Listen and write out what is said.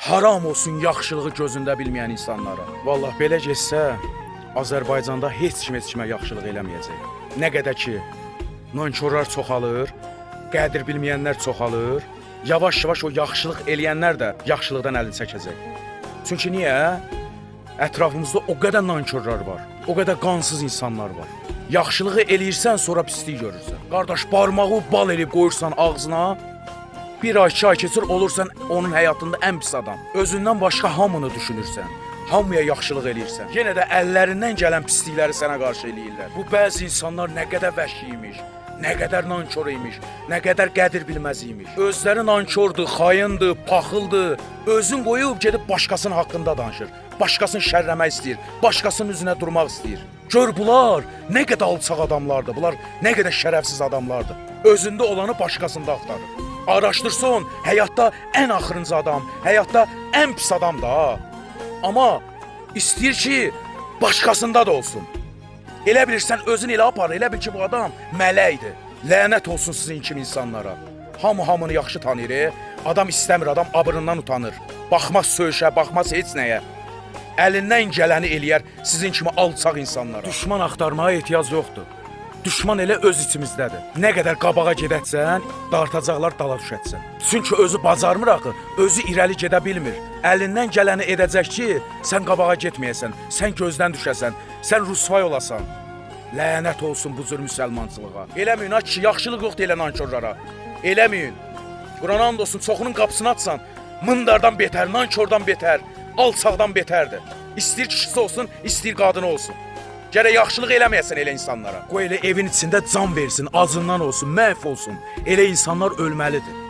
Haram olsun yaxşılığı gözündə bilməyən insanlara. Vallah belə getsə, Azərbaycanda heç kim heç kimə yaxşılıq eləməyəcək. Nə qədər ki nankorlar çoxalır, qədir bilməyənlər çoxalır, yavaş-yavaş o yaxşılıq eləyənlər də yaxşılıqdan əlini çəkəcək. Çünki niyə? Ətrafımızda o qədər nankorlar var, o qədər qansız insanlar var. Yaxşılığı eləyirsən, sonra pislik görürsən. Qardaş, barmağı bal eləyib qoyursan ağzına, bir ay, 2 ay keçir, olursan onun həyatında ən pis adam. Özündən başqa hamını düşünürsən. Hamıya yaxşılıq eləyirsən. Yenə də əllərindən gələn pislikləri sənə qarşı eləyirlər. Bu bəzi insanlar nə qədər vəhşi imiş, nə qədər nankor imiş, nə qədər qədir bilməz imiş. Özləri nankordur, xayındır, paxıldır. Özün qoyub gedib başqasının haqqında danışır. Başqasını şərləmək istəyir, başqasının üzünə durmaq istəyir. Gör bunlar nə qədər alçaq adamlardır, bunlar nə qədər şərəfsiz adamlardır. Özündə olanı başqasında axtarır. Araşdırsın, həyatda ən axırıncı adam, həyatda ən pis adam da ha. Amma istəyir ki, başqasında da olsun. Elə bilirsən özün elə apar, elə bil ki, bu adam mələkdir. Lənət olsun sizin kimi insanlara. Hamı hamını yaxşı tanıyır. Adam istəmir, adam abırından utanır. Baxmaz söyüşə, baxmaz heç nəyə. Əlindən gələni eləyər sizin kimi alçaq insanlara. Düşman axtarmağa ehtiyac yoxdur. Düşman elə öz içimizdədir. Nə qədər qabağa gedətsən, dartacaqlar, dala düşətsən. Çünki özü bacarmır axı, özü irəli gedə bilmir. Əlindən gələni edəcək ki, sən qabağa getməyəsən, sən gözdən düşəsən, sən rüsvay olasan. Lənət olsun bu cür müsəlmançılığa. Eləməyin ha ki, yaxşılıq yoxdur elə nankorlara. Eləməyin. Qurana and olsun, çoxunun qapısını açsan, mındardan betər, nankordan betər, alçaqdan betərdir. İstəyir kişisi olsun, istəyir qadını olsun. Gərək yaxşılıq eləməyəsən elə insanlara. Qoy elə evin içində can versin, acından olsun, məhv olsun. Elə insanlar ölməlidir.